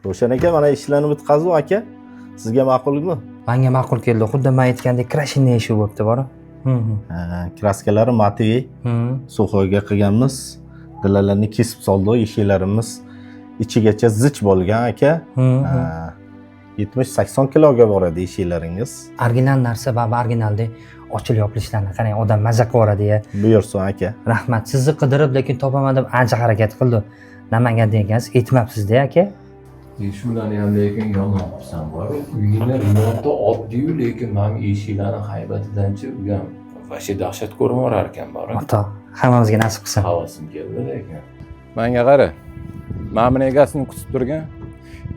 Ravshan aka, mana ishlarni bitkazib aka. Sizga ma'qulmi? Manga ma'qul keldi. Xuddi men aytgandek крашеный eshik bo'libdi, bor. Ha, краска lari матовый, сухой ga qilganmiz. Dillalarni kesib soldik, eshiklarimiz ichigacha zich bo'lgan aka. Ha, 70-80 kiloga boradi eshiklaringiz. Original narsa va originalda ochilib yopilishlarni qarang, odam maza qilib ya. Buyursin aka. Rahmat. Sizni qidirib, lekin topaman deb ancha harakat qildi. Namanganda ekansiz, aytmabsiz-da aka. Eshiklarni ham lekin yomon qilibsan bor. Uyingni remonti oddiy-yu, lekin mana eshiklarni haybatidanchi u ham вообще dahshat ko'rinaverar ekan bor. Ota, hammamizga nasib qilsin. Havasim keldi lekin. Manga qara. Mana buni egasini kutib turgan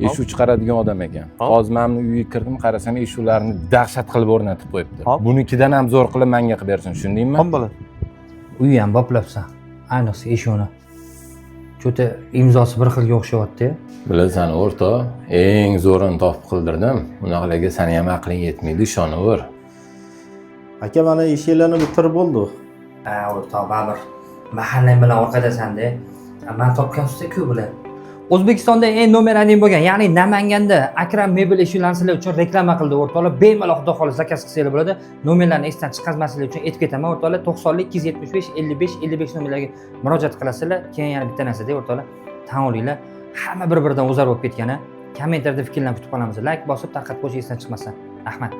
eshik chiqaradigan odam ekan. Hozir mana buni uyga kirdim, qarasam eshiklarni dahshat qilib o'rnatib qo'yibdi. Hop. Bunikidan ham zo'r qilib manga qilib bersin, tushundingmi? Hop bo'ladi. Uyi ham boplabsan. Ayniqsa eshikni. Cho'ta imzosi bir xilga o'xshayapti. Bilasan, o'rtoq, eng zo'rini topib qildirdim. Unaqalarga sani ham aqling yetmaydi, ishonaver. Aka, mana eshiklarni bitirib bo'ldi. Ha, o'rtoq, baribir mahallang bilan orqadasan-da. Man topgan usta-ku bular. O'zbekistonda eng номер 1 bo'lgan, ya'ni Namanganda Akram mebel eshiklarini sizlar uchun reklama qildi o'rtoqlar. Bemalol xudo xohlasa заказ qilsanglar bo'ladi. Nomerlarni esdan chiqarmasliklar uchun aytib ketaman o'rtoqlar. 90 275 55 55 nomerlarga murojaat qilasizlar. Keyin yana bitta narsada o'rtoqlar, tan olinglar, hamma bir-biridan o'zar bo'lib ketgani. Kommentariyada fikrlarni kutib qolamiz. Like bosib, tarqatib qo'yish esdan chiqmasin. Rahmat.